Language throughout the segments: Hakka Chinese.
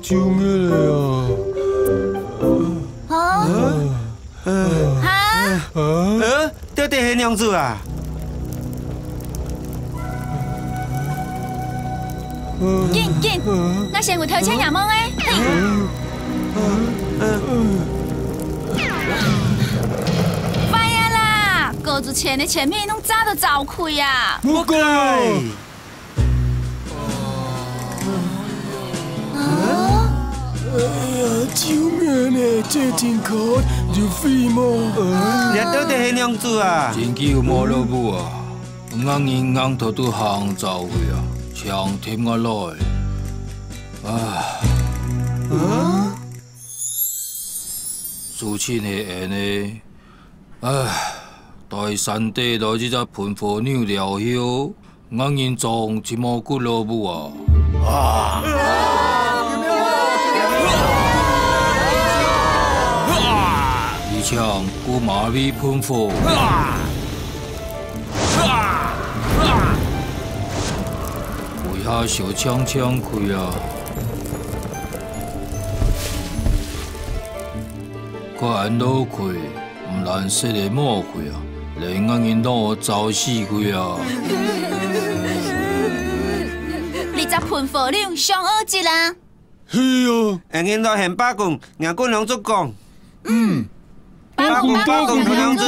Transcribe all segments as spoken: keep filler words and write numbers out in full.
救命啊！啊？哈？呃，到底係仰子啊？緊，緊，𠊎先去頭前仰望欸！嘿！壞啊啦！高子前个前面攏炸到燥開啊！莫怪！ 哎呀，救命啊！這真可有飛無？這到底係仰子啊？真久無落雨啊！𠊎人硬頭都行燥去啊，請添𠊎來。啊！事情係恁呢，唉，大山底來一隻噴火龍了後， 𠊎人總就無骨落舞啊！而且，姑媽會噴火，為下小強強氣啊！ 看恁落去，毋但食个無去啊，連𠊎人都燥死去啊！你隻噴火龍上惡質啦！係啊！𠊎人都喊罷工，𠊎軍長就講。嗯，罷工，罷工，罷工，同樣子。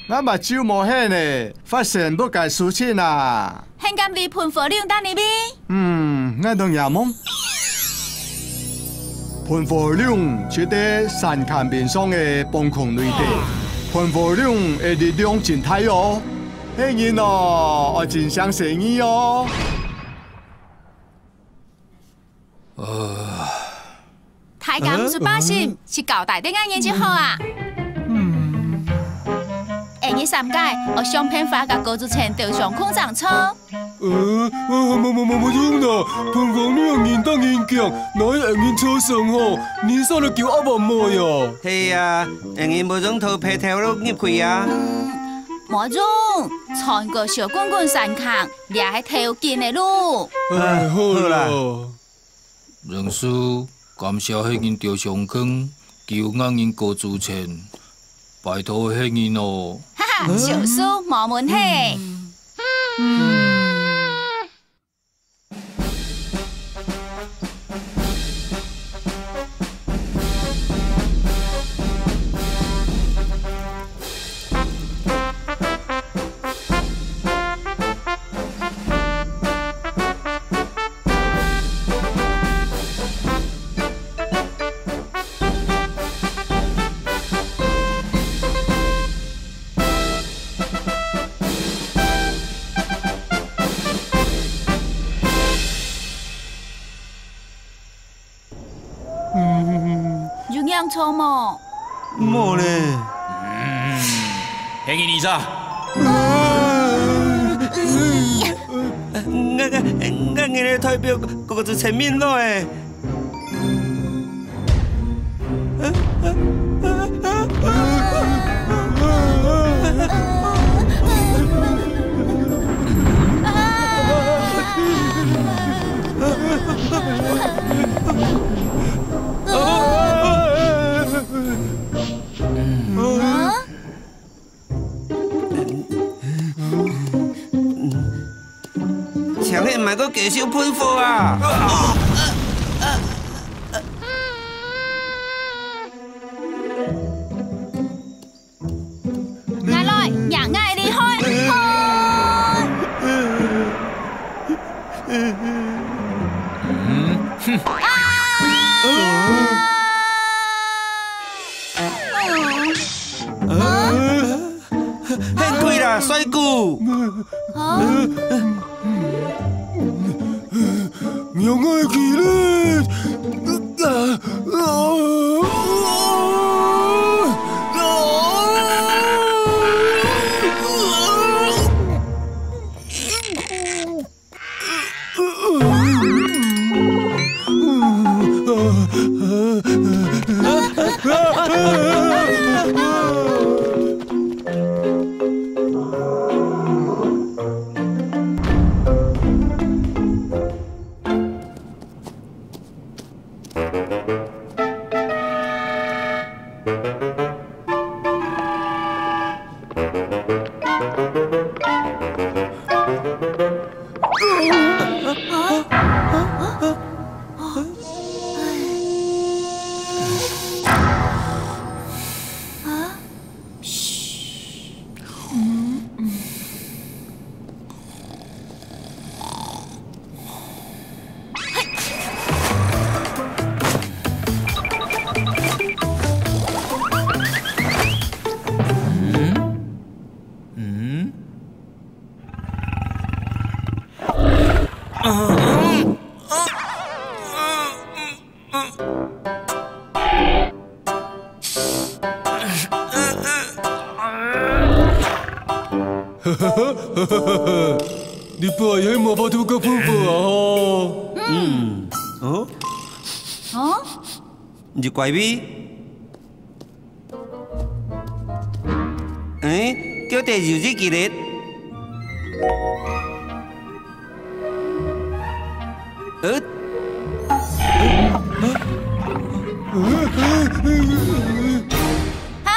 𠊎目睭無瞎呢，發生麼个事情啊？ 還敢為噴火龍打你咪？嗯，𠊎等也懵。噴火龍就在山崁邊上个磅空內底，噴火龍个力量真大哦！係人哦，愛真正細義哦！呃， 大家毋使擔心，就交代等𠊎人就好啊。𠊎人三個愛想辦法佮高子前鬥相共爭著。呃，呃，無，無，無，無用啦！噴火龍人當然強，哪會𠊎人著傷吼？你煞來救阿爸無呀？係啊，𠊎人無用頭白頭路入去啊。無用，穿過小滾滾山坑，這係頭緊个路。唉，好啦。 人士，感謝係人鬥相共，救𠊎人高子前，拜託係人哦。哈哈，小事，無問題。有仰著無？無咧。係你，你啥？𠊎，𠊎，𠊎，𠊎个代表高子前面來。 請你毋好繼續噴火啊！𠊎來，讓𠊎離開！啊！ 掀開啦，衰牯！啊？讓𠊎起來！啊？啊？啊？啊？嗯？嗯？ 你擺係無法度過噴火啊吼！嗯，哦？哦？你怪味？ 欸，叫得有一幾日。呃？哈？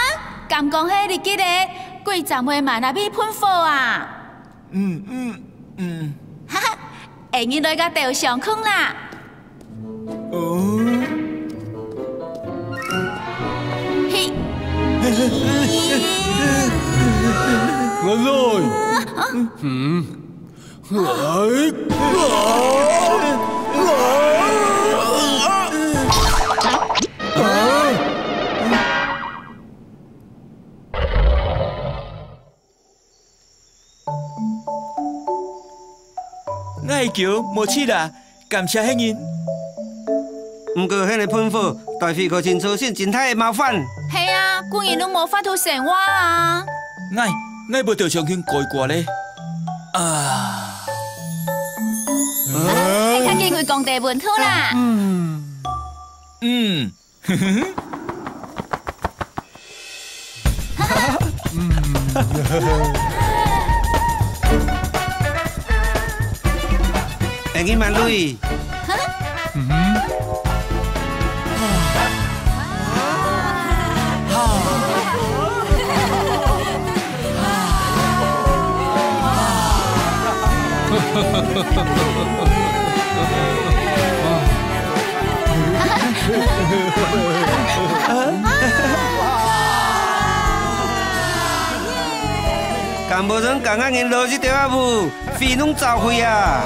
敢講係你記得，鬼站會慢啊被噴火啊？嗯，嗯，嗯。哈哈，欸，你來个鬥相共啦！ 哦。嘿。我來。嗯。哎。啊。啊。 𠊎个橋無事啦，感謝你人。毋過，該个噴火帶飛過清楚，係真大个麻煩。係啊，古人都無法度生活啊。𠊎，𠊎會鬥相共改過咧。啊。啊，係較緊去講地文圖啦。嗯。嗯。 欸，你慢來。敢無人敢恁樣落一條仔舞，飛攏走開啊！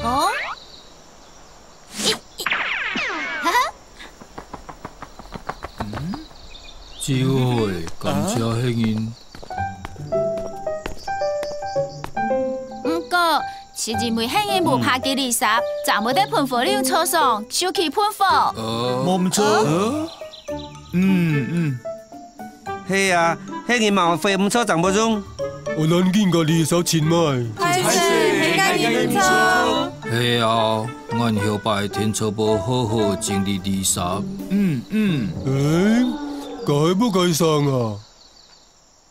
哦？哈哈。就會感謝黑人。毋過， 係因為黑人無拍佢離煞，正會在噴火龍車上，就去噴火。呃，無毋著。呃？嗯，嗯。係啊，黑人嘛會毋著正無用。𠊎等緊个離煞清邁。歹勢，係該人毋著。係啊，𠊎後擺定著愛好好整理離煞。嗯，嗯。欸，該無該生啊？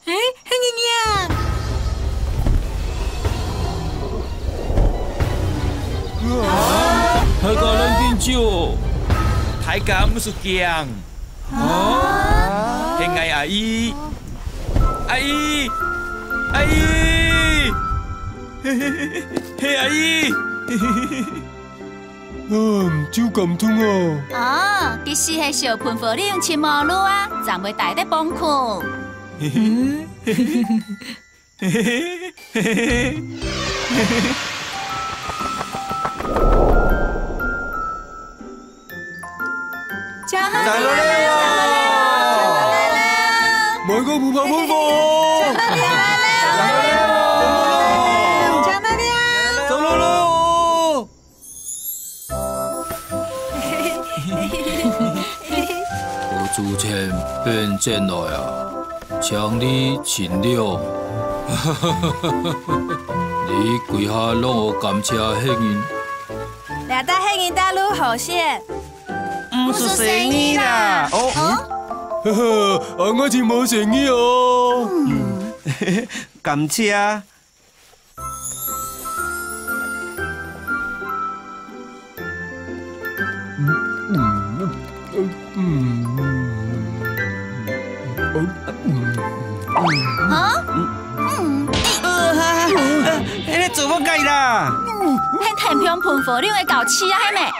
欸，係你啊！啊！大家冷靜些！大家毋使驚。啊？係𠊎阿姨。阿姨！阿姨！係阿姨！ 嗯，就感動哦。哦，佢係小噴火龍尋無路啊，正會帶得放空。長大了，長大了，買个無包風風。長大了，長大了，長大了。長大了。何主全變轉來啊！ 請你盡量。你歸下攏有感謝客人。這搭客人帶路好勢。毋使細義啦。哦，嗯。哈哈，啊，𠊎真無細義哦。感謝。 啊？嗯，呃，哈哈，呃，你做麼个啦？係天平噴火，你會搞氣啊，係無？